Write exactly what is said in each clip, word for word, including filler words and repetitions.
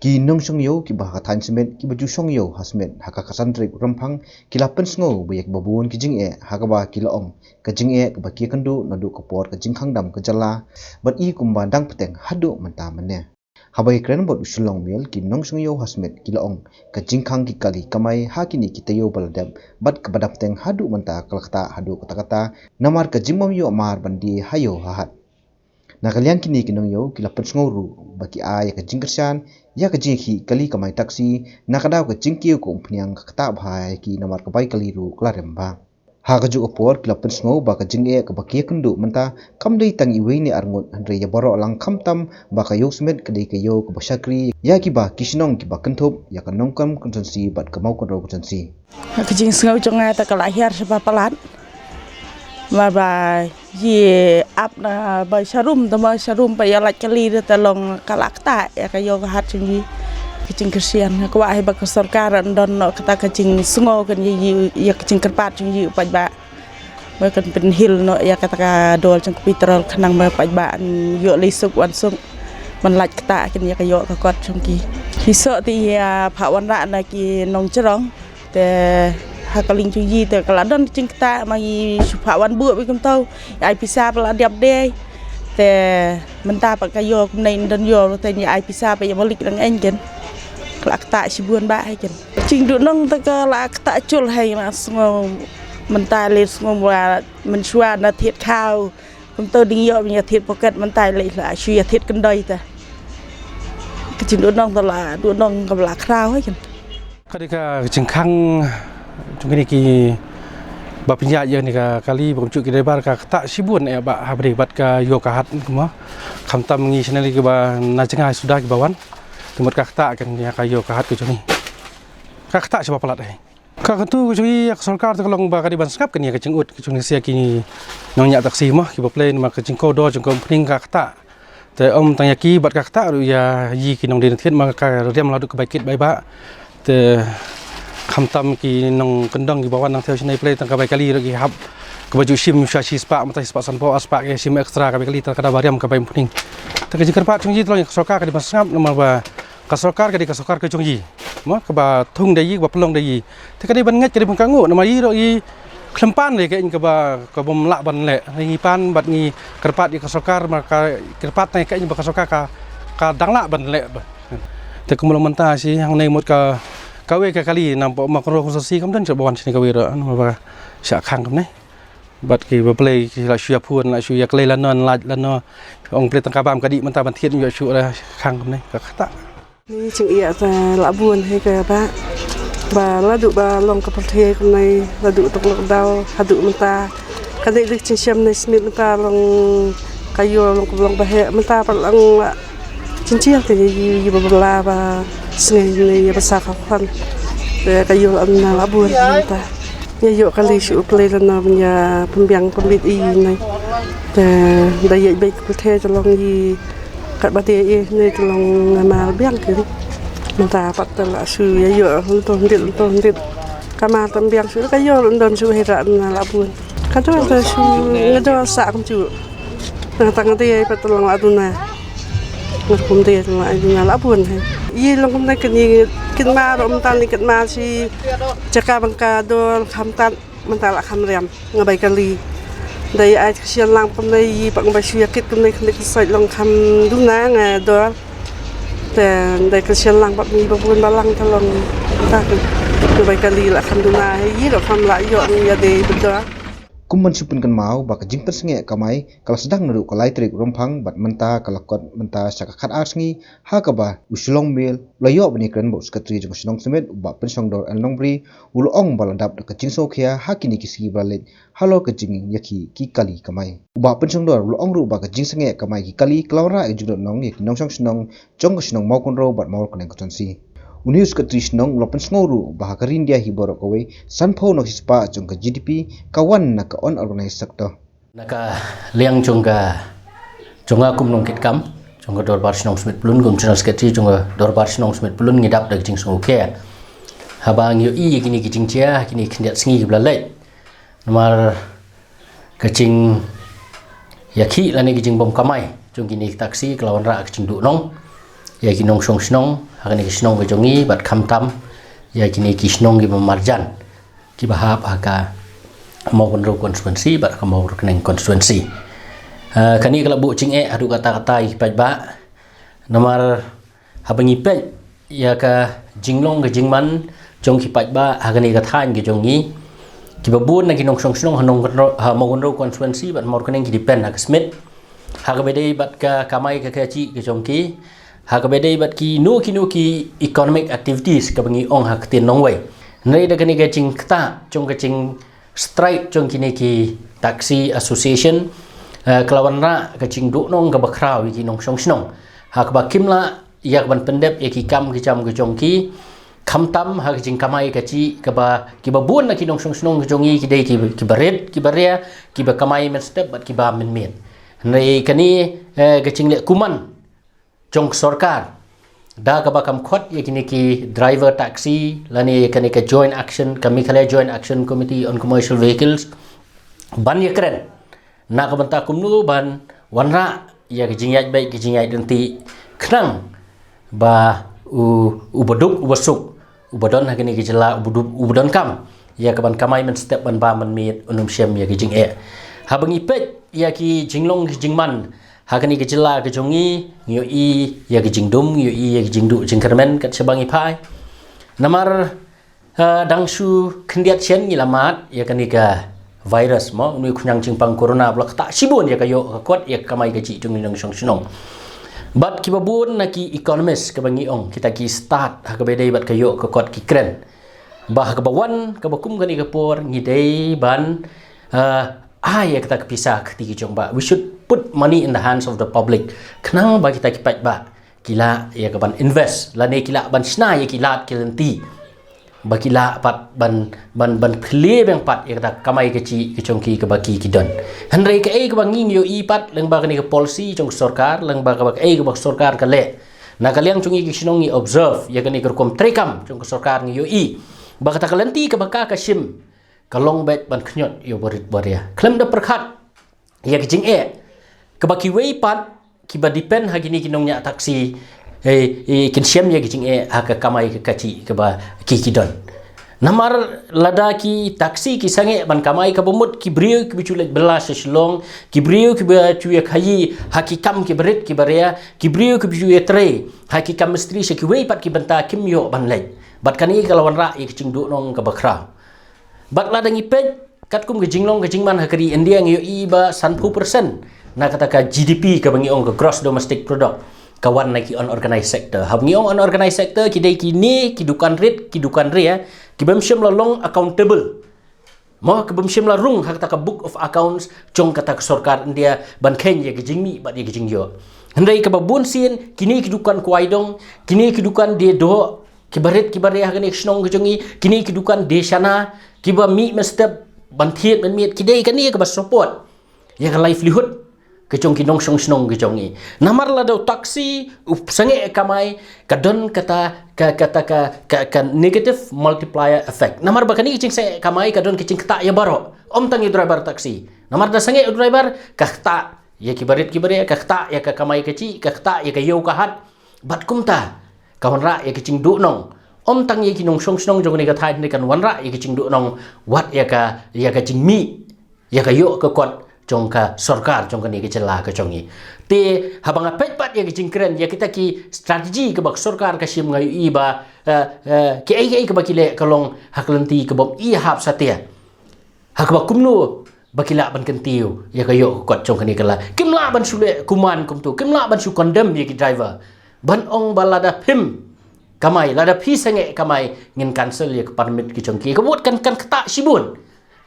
Ki nongshong ïew kiba ha ka thaiñ Smit kiba ju shong ïew ha Smit ha ka khatsan tarik Rymphang ki la pynsngew ba ïa kiba bun ki jingeh ha kaba ki la ong ka jingeh kaba ki ïakynduh naduh ka por ka jingkhang dam ka jylla bad i kumba dang bteng haduh mynta mynne. Haba ïakren bad u Shillong Mail ki nongshong ïew ha Smit ki la ong ka jingkhang ki kali kamai ha kine ki taïew ba la dep bad kaba dang bteng haduh mynta ka la ktah haduh katta katta namar ka jingbym ïoh mar ban die ha ïew ha hat. Na ka liang kine ki nongïew ki la pynsngew ruh ba ki ai ïa ka jingkyrshan ïa ka jingïakhih kali kamai taxi na ka daw ka jingkiew ka umphniang ka ktah bha ïa ki namar ka bai kali ruh ka la rem bha. Ha kajuh ka por ki la pynsngew ba ka jingeh kaba ki ïakynduh mynta kam dei tang iwei ne arngut hynrei ïa baroh lang khamtam ba ka ïew Smit ka dei ka ïew kaba shakri ïa kiba ki shnong kiba kynthup ïa ka Nongkrem Constituency bad ka Mawkynrew Constituency. Ka jingsngew jong nga te ka la hiar sha ba palat. Namar ba ïa ap na ba sharum te ma sharum ba ïa lait kali te long ka la ktah ïa ka ïew ka hat jong ïa. Ka jingkyrshan nga kwah hi ba ka sorkar an don noh kata ka jingsngew kan ïa ïa ka jingkyrpad jong ïa u paidbah. Ba kan pynhil noh ïa kata ka dor jong ka petrol khnang ba paidbah an ïoh lei suk wan suk. Man lait ktah kan ïa ka ïoh ka kot jong ki. Ki soh te ïa phah wanrah na ki nongjrong. Te ha ka liang jong ïa te ka la don ka jingktah ma ïa shu phah wan buh bad kumto. Ïa ai pisa ba la dep dei. Te mynta pat ka ïoh kumne don ïoh te ïa ai pisa ba ïa malik dang eng ken. Ka la ktah shibun ba hai ken. Jingduh nong te ka la ktah chul hai ma sngew mynta le sngew wa mynshuwa na thied khaw. Kumto ding ïoh ban ïa thied poket mynta lei la shu ïa thied kyndoi ta. Ka jingduh nong ta la duh nong ka la khraw ha kin. Ka dei ka jingkhang jong kine ki ba pynïaid ïa kane ka kali ba kumjuh ki dei bar ka ktah shibun eh ba ha bri bad ka ïoh ka hat kumba. Khamtam ngi shaneli ki ba na jngai suda ki ba wan. Te mut ka ktah kan ïa ka ïoh ka hat ka jong ngi. Ka ktah shi ba palat eh. Ka kyntu ka jong ngi ïa ka sorkar te ka long ba ka dei ban sngap kane ka jingud ka jong ngi sia ki nongñiah taksi mo kiba plei namar ka jingkordor jong ka umphniang ka ktah. Te ym tang ïa ki bad ka ktah ruh ïa ki nongdie thied ma ka riam la duk ka bai kit bai ba. Te khamtam ki nongkyndong kiba wan nang thew shinai plei tang ka bai kali ruh ki hap kaba ju shim sha shi spah mynta shi spah sanphew ar spah ki shim extra ka bai kali tang ka da ba riam ka bai umphniang. Te ka jingkyrpad jong ngi te long ïa ka sorkar ka dei ban sngap namar ba ka sorkar ka dei ka sorkar ka jong ngi. Mo kaba thung da ngi kaba pynlong da ngi. Te ka dei ban ngeit ka dei ban kohnguh namar ngi ruh ngi khlem pan dei ka ïing kaba ka bym lah ban leh. Ngi pan bad ngi kyrpad ïa ka sorkar ma ka kyrpad na ka ïing ba ka sorkar ka ka dang lah ban leh ba. Te kumba long mynta shi hangne mut ka kawei ka kali nampak ma ka ruh sa si kam don sha ba wan shane kawei ruh namar ba sha khang kumne. Bad ki ba plei ki la shu ïa phone la shu ïa klei lano lait lano. Ong plei tang ka bam ka dih mynta ban thied ïa shu la khang kumne ka kata. Ni jingïa ta la bun hi ka ba ba la duh ba long ka pyrthei kumne la duh tok lok dau haduh mynta. Ka dei dik jingshem ne Smit mynta long ka ïoh long ka long ba heh mynta pat long la Jin jia ka ïa ïa ba ba la ba sngi ne ïa ba sa ka khwan. Te ka ïoh la na la bun ta. Ïa ïoh ka li shu play la na ban ïa pynbiang pynbit i ne. Te da ïa bek ka te te long i kat ba te i ne te long nga ma biang ki. Mynta pat te la shu ïa ïoh hynto hynrit hynto hynrit. Ka ma tam biang shu ka ïoh la ndon shu hira na la bun. Ka dor te shu nga dor sa kam shu. Nga tang te ïa pat te long la duna. Nga kum te la ai duna la bun he. Ïa long kum te kini kit ma ro mynta ni kit ma shi jaka bang ka dor kham tat mynta la kham riam nga bai ka li. Dei ai ka shian lang kum dei ïa pat nga bai shu ïa kit kum dei kum dei ka sait long kham duna nga dor. Te dei ka shian lang pat ni ba bun ba lang te long ta nga bai ka li la kham duna he ïa lo kham la ïoh ïa dei ba dor. Kum ban shu pynkynmaw ba ka jingpynsngeh kamai ka la sdang naduh ka lai tarik Rymphang bad mynta ka la kot mynta sha ka khatar sngi ha kaba u Shillong Mail u la ïoh ban ïakren bad u Secretary jong ka shnong Smit u Bah Pynshongdor L Nongbri u la ong ba la dap da ka jingsngewkhia ha kine ki sngi ba la leit halor ka jingïakhih ki kali kamai. U Bah Pynshongdor u la ong ruh ba ka jingsngeh kamai ki kali ka la wanrah ïa ka jingdon nong ïa ki nongshong shnong jong ka shnong Mawkynrew bad Mawryngkneng Constituency. Une u Secretary shnong u la pynsngew ruh ba ha ka Ri India hi baroh kawei sanphew na ka shispah jong ka G D P ka wan na ka unorganised sector. Na ka liang jong ka jong nga kum nongkitkam jong ka dorbar shnong Smit Pyllun kum General Secretary jong ka dorbar shnong Smit Pyllun ngi dap da ka jingsngewkhia. Haba ngi ïohi ïa kine ki jingjia kine ki khyndiat sngi kiba la leit. Namar ka jingïakhih lane ka jingbym kamai jong kine ki taxi ka la wanrah ka jingduh nong. ïa ki nongshong shnong ha kane ka shnong ka jong ngi bad khamtam ïa kine ki shnong kiba marjan kiba hap ha ka Mawkynrew constituency bad ka Mawryngkneng constituency. Eh, kane ka la buh jingeh haduh katta katta ïa ki paidbah. Namar haba ngi peit ïa ka jinglong ka jingman jong ki paidbah ha kane ka thaiñ ka jong ngi, kiba bun na ki nongshong shnong ha Mawkynrew constituency bad Mawryngkneng ki depend ha ka smit ha kaba dei bad ka kamai ka kajih ka jong ki, ha kaba dei bad kino kino ki economic activities kaba ngi ong ha ka ktien nongwei. Hynrei da kane ka jingktah jong ka jing strike jong kine ki taxi association, eh, ka la wanrah ka jingduhnong kaba khraw ïa ki nongshong shnong ha kaba kim lah ïa ka ban pyndep ïa ki kam ki jam ka jong ki, khamtam ha ka jingkamai kajih kaba, kiba bun na ki nongshong shnong ka jong ngi ki dei ki, kiba rit kiba ria, kiba kamai mynstep bad kiba mynmiet. Hynrei kane, eh, ka jingleh kuman jong ka sorkar da kaba kam khot ïa kine ki driver taxi lane kane ka joint action, ka Meghalaya Joint Action Committee on Commercial Vehicles, ban ïakren na ka bynta kumno ban wanrah ïa ka jingïaid beit ka jingïaid ryntih khnang ba u, u baduk u basuk uba don ha kane ka jylla, uba du-, uba donkam ïa ka ban kamai mynstep ban bam mynmiet, un ym shem ïa ka jingeh. Haba ngi peit ïa ki jinglong ki jingman ha kane ka jylla ka jong ngi, ngi ïohi ïa ka jingdum, ngi ïohi ïa ka jingduh jingkyrmen kat shaba ngi phai. Namar, eh, dang shu khyndiat shen ngi la mad ïa kane ka virus mo, une u khñiang jingpang corona ba la ktah shibun ïa ka ïoh ka kot ïa ka kamai kajih jong ngi nongshong shnong. Bad kiba bun na ki economist kaba ngi ong, kita ki stad ha kaba dei bad ka ïoh ka kot ki kren ba ha kaba wan kaba kum kane ka por ngi dei ban, eh, ai ïa kata ka pisa ha ka kti ki jong ba. We should put money in the hands of the public khnang ba kita ki paidbah ki lah ïa ka ban invest lane ki lah ban shna ïa ki lad ki lynti ba ki lah pat ban, ban, ban plie biang pat ïa kata ka kamai kajih ka jong ki kaba ki, ki don. Hynrei kaei kaba ngi, ngi ïohi pat lyngba kane ka policy jong ka sorkar, lyngba kaba kaei kaba ka sorkar ka leh, na ka liang jong ngi ki shnong ngi observe ïa kane ka rukom treikam jong ka sorkar, ngi ïohi ba kata ka lynti kaba ka, ka shim ka long beit ban khñiot ïa u barit baria. Khlem da pyrkhat ïa ka jingeh kaba kiwei pat kiba depend ha kine ki nongñiah taxi, eh, eh, kin shem ïa ka jingeh ha ka kamai ka kajih kaba ki, ki don. Namar lada ki taxi ki sangeh ban kamai, kaba mut ki briew kiba ju leit bylla sha Shillong, ki briew kiba ju ïa khaïi ha ki kam kiba rit kiba ria, ki briew kiba ju ïa trei ha ki kam mistri sha kiwei pat ki bynta kim ïoh ban leit. Bad kane ka la wanrah ïa ka jingduhnong kaba khraw. Bad lada ngi peit katkum ka jinglong ka jingman ha ka ri India, ngi ïohi ba sanphew percent na kata ka G D P kaba ngi ong ka gross domestic product ka wan na ki unorganized sector. Haba ngi ong unorganized sector, ki dei kine ki dukan rit, ki dukan ria, ki bym shym la long accountable mo, ki bym shym la rung ha kata ka book of accounts jong kata ka sorkar India ban kheiñ ïa ka jingmih bad ïa ka jingïoh. Hynrei kaba bun sien kine ki dukan kwai dong, kine ki dukan die doh, kiba rit kiba ria ha kane ka shnong ka jong ngi, kine ki dukan die shana, kiba mih mynstep ban thied mynmiet, ki dei kane kaba support ïa ka livelihood ka jong ki nongshong shnong ka jong ngi. Namar lada u taxi u sangeh kamai, ka don kata ka, kata ka, ka, ka negative multiplier effect. Namar ba kane ka jingsangeh kamai ka don ka jingktah ïa baroh, ym tang ïa u driver taxi. Namar da sangeh u driver, ka ktah ïa kiba rit kiba ria, ka ktah ïa ka kamai kajih, ka ktah ïa ka ïew ka hat. Bad kumta ka wanrah ïa ka jingduhnong, ym tang ïa ki nongshong shnong jong kane ka thaiñ, hynrei kan wanrah ïa ka jingduhnong wat ïa ka, ïa ka jingmih ïa ka ïoh ka kot jong ka sorkar jong kane ka jylla ka jong ngi. Te haba nga peit pat ïa ka jingkren ïa kita ki strategy kaba ka sorkar ka shim, nga ïohi ba, eh, eh, kiei kiei kaba ki leh ka long ha ka lynti ka bym ïa hap satia. Ha kaba kumno ba ki lah ban kyntiew ïa ka ïoh ka kot jong kane ka la. Kim lah ban shu leh kuman kumto, kim lah ban shu condemn ïa ki driver ban ong ba lada phim kamai, lada phi sangeh kamai, ngin cancel ïa ka permit ka jong ki. Ka mut kan, kan ktah shibun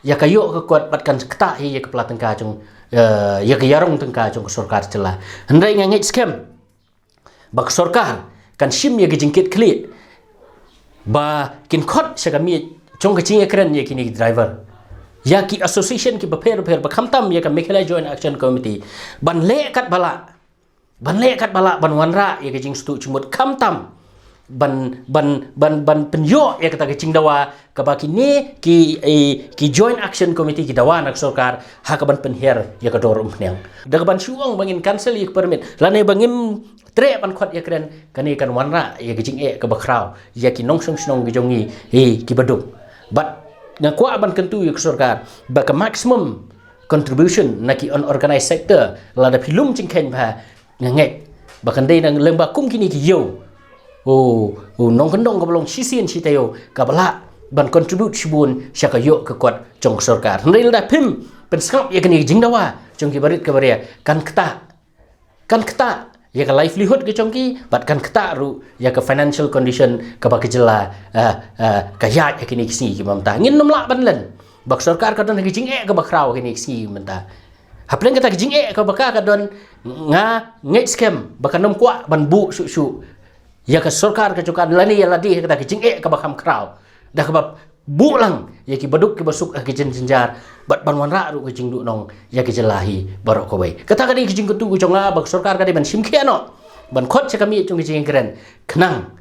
ïa ka ïoh ka kot bad kan ktah hi ïa ka pla tyngka jong, eh, ïa ka ïarung tyngka jong ka sorkar jylla. Hynrei nga ngeit skhem ba ka sorkar kan shim ïa ka jingkit khlieh ba kin khot sha ka miej jong ka jingïakren ïa kine ki driver, ïa ki association kiba pher pher, ba khamtam ïa ka Meghalaya Joint Action Committee ban leh katba lah, ban leh katba lah ban wanrah ïa ka jingshtuh jingmut, khamtam ban, ban, ban, ban pynïoh ïa kata ka jingdawa kaba kine ki, eh, ki Joint Action Committee ki dawa na ka sorkar ha kaban pynhiar ïa ka dor umphniang. Da kaban shu ong ba ngin cancel ïa ka permit lane ba ngim treh ban khot ïakren, kane kan wanrah ïa ka jingeh kaba khraw ïa ki nongshong shnong ki jong ngi, eh, kiba duk. Bad nga kwah ban kyntu ïa ka sorkar ba ka maximum contribution na ki unorganized sector, lada phi lum jingkheiñ bha, nga ngeit ba kan dei na lyngba kum kine ki ïew, u, u nongkyndong kaba long shisien shi taïew kaba lah ban contribute shibun sha ka ïoh ka kot jong ka sorkar. Hynrei lada phim pynsngap ïa kane ka jingdawa jong ki barit ki baria, kan ktah, kan ktah ïa ka livelihood ka jong ki, bad kan ktah ruh ïa ka financial condition kaba ka jylla, eh, eh, ka ïaid ha kine ki sngi kiba mynta. Ngin nym lah ban len ba ka sorkar ka don ha ka jingeh kaba khraw ha kine ki sngi kiba mynta. Hapdeng kata ka jingeh kaba ka ka don, nga ngeit skhem ba kan nym kwah ban buh shuh shuh ïa ka sorkar ka jong ka lane ïa lade ha kata ka jingeh kaba kham khraw, da kaba buh lang ïa ki baduk ki basuk ha ki jynjar, bad ban wanrah ruh ka jingduhnong ïa ki jylla hi baroh kawei. Kata ka dei ka jingkyntu ka jong nga ba ka sorkar ka dei ban shim khia noh, ban khot sha ka miej jong ka jingkren, khnang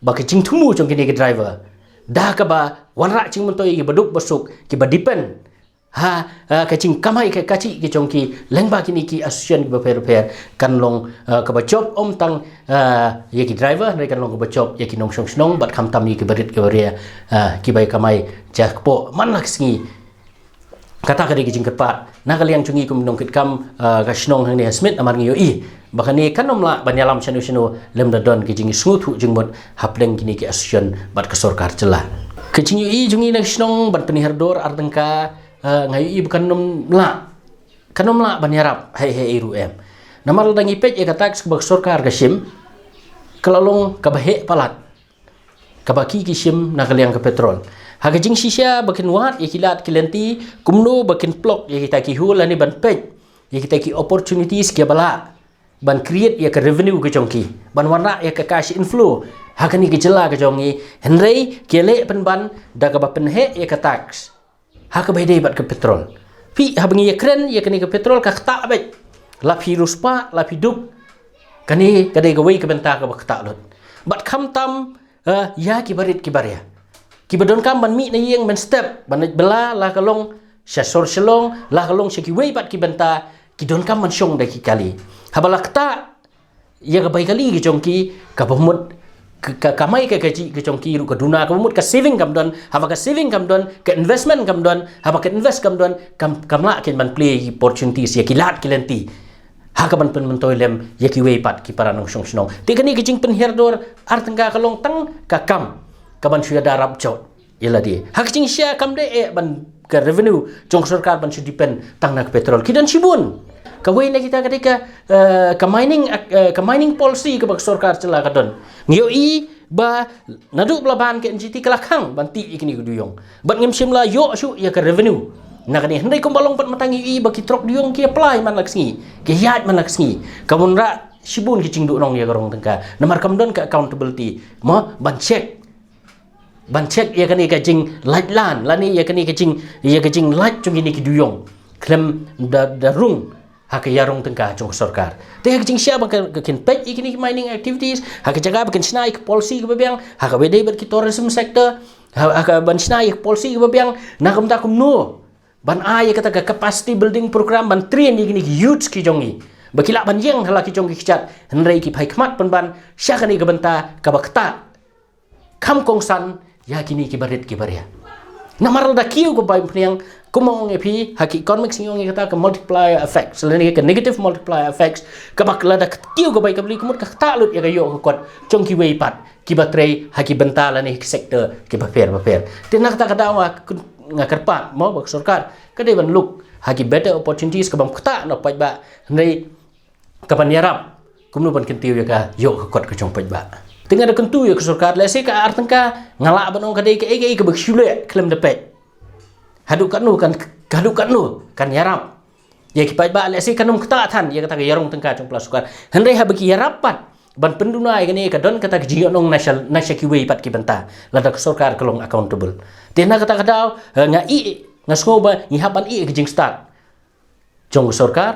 ba ka jingthmu jong kine ki driver, da kaba wanrah jingmyntoi ïa ki baduk basuk kiba depend ha, ha ka jingkamai ka kajih ki jong ki lyngba kine ki association kiba pher pher, kan long, eh, kaba jop ym tang, eh, ïa ki driver, hynrei kan long kaba jop ïa ki nongshong shnong bad khamtam ïa ki barit ki baria, eh, kiba ïa kamai ja kpoh man la ka sngi. Kata ka dei ka jingkyrpad na ka liang jong ngi kum nongkitkam, eh, ka shnong hangne ha Smit, namar ngi ïohi ba kane kan nym lah ban ïalam shano shano lymda don ka jingsngewthuh jingmut hapdeng kine ki association bad ka sorkar jylla. Ka jingïohi jong ngi na ka shnong ban pynhiar dor ar tyngka, eh, nga ïohi ba kan nym lah, kan nym lah ban ïarap hei hei ruh em. Namar lada ngi peit ïa ka tax kaba ka sorkar ka shim, ka la long kaba heh palat kaba ki ki shim na ka liang ka petrol. Ha ka jingshisha ba kin wad ïa ki lad ki lynti, kumno ba kin plug ïa kita ki hole lane ban peit ïa kita ki opportunities kiba lah ban create ïa ka revenue ka jong ki, ban wanrah ïa ka cash inflow ha kane ka jylla ka jong ngi. Hynrei ki leh pynban da kaba pynheh ïa ka tax ha kaba ïadei bad ka petrol. Phi, haba ngi ïakren ïa kane ka petrol ka ktah beit. La phi riewspah, la phi duk, kane ka dei kawei ka bynta kaba ktah lut. Bad khamtam, eh, ïa ki barit ki baria, kiba donkam ban mih na ïing mynstep, ban leit bylla, la ka long sha sor Shillong, la ka long sha kiwei pat ki bynta, ki donkam ban shong da ki kali. Haba la ktah ïa ka bai kali ka jong ki, kaba mut ka, ka kamai ka kajih ka jong ki ruh ka duna, kaba mut ka saving kam don. Haba ka saving kam don, ka investment kam don. Haba ka invest kam don, kam, kam lah kin ban plie opportunities ïa ki lad ki lynti ha kaban pynmyntoi lem ïa kiwei pat ki para nongshong shnong. Te kane ka jingpynhiar dor ar tyngka ka long tang ka kam kaban shu ïada rap jot ïa lade. Ha ka jingshisha kam dei eh ban ka revenue jong ka sorkar ban shu depend tang na ka petrol. Ki don shibun. Kawei na kita ka dei ka, eh, ka mining ac-, eh, ka mining policy kaba ka sorkar jylla ka don. Ngi ïohi ba naduh ba la ban ka N G T ka la khang ban tih ïa kine ki duyong. Bad ngim shym la ïoh shuh ïa ka revenue na kane. Hynrei kumba long pat mynta ngi ïohi ba ki trok duyong ki apply man la ka sngi, ki ïaid man la ka sngi. Ka wanrah shibun ki jingduhnong ïa ka rong tyngka. Namar kam don ka accountability mo ban check, ban check ïa kane ka jinglait lan lane ïa kane ka jing, ïa ka jinglait jong kine ki duyong khlem da, da rung ha ka ïarong tyngka jong ka sorkar. Te ha ka jingshisha ba ka, ka kin peit ïa kine ki mining activities, ha ka jaka ba kin shna ïa ka policy kaba biang ha kaba ïadei bad ki tourism sector, ha, ha kaban shna ïa ka policy kaba biang na ka bynta kumno ban ai ïa kata ka capacity building program ban train ïa kine ki youths ki jong ngi ba ki lah ban ïeng ha la ki jong ki kjat. Hynrei ki phai khmat pynban sha kane ka bynta kaba ktah, kham kongsan ïa kine ki barit ki baria. Namar lada kiew ka bai pynïang, kum ong ïa phi ha ki economics ngi ong ïa kata ka multiplier effect, lane ka negative multiplier effects, kaba lada kiew ka bai ka bli ka mut ka ktah lut ïa ka ïoh ka kot jong kiwei pat kiba trei ha ki bynta lane ki sector kiba pher ba pher. Te na kata ka daw nga, nga kyrpad mo ba ka sorkar ka dei ban look ha ki better opportunities kabym ktah noh paidbah, hynrei kaban ïarap kumno ban kyntiew ïa ka ïoh ka kot ka jong paidbah. Te nga da kyntu ïa ka sorkar, lehse ka ar tyngka nga lah ban ong ka dei kaei kaei kaba shu leh khlem da peit haduh katno kan, haduh katno kan ïarap ïa ki paidbah. Lehse kan ym ktah than ïa kata ka ïarong tyngka jong pla sorkar, hynrei haba ki ïarap pat ban pynduna ïa kane ka don kata ka jingïohnong na sha, na sha kiwei pat ki bynta lada ka sorkar ka long accountable. Te na kata ka daw, eh, nga ïeh, nga sngew ba ngi hap ban ïeh ka jingstad jong ka sorkar,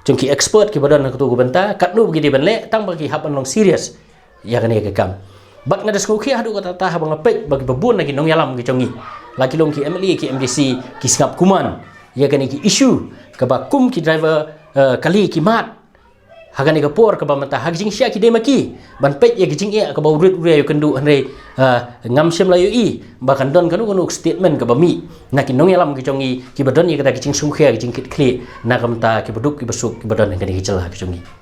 jong ki expert kiba don ha kato ka bynta, katno ba ki dei ban leh tang ba ki hap ban long serious ïa kane ka kam. Bad nga da sngewkhia haduh katta katta haba nga peit ba kiba bun na ki nongïalam ki jong ngi, la ki long ki M L A, ki M D C, ki sngap kumne ïa kane ki issue kaba kum ki driver, eh, kali ki mad Ha kane ka por kaba mynta ha ka jingshah ki dei ma ki ban peit ïa ka jingeh kaba u rit u ïa u kynduh, hynrei ngam shym la ïohi ba kan don kano kano statement kaba mih na ki nongïalam ki jong ngi kiba don ïa kata ki jingsngewkhia ki jingkitkhlieh na ka bynta kiba duk kiba suk kiba don ha kane ka jylla ki jong ngi.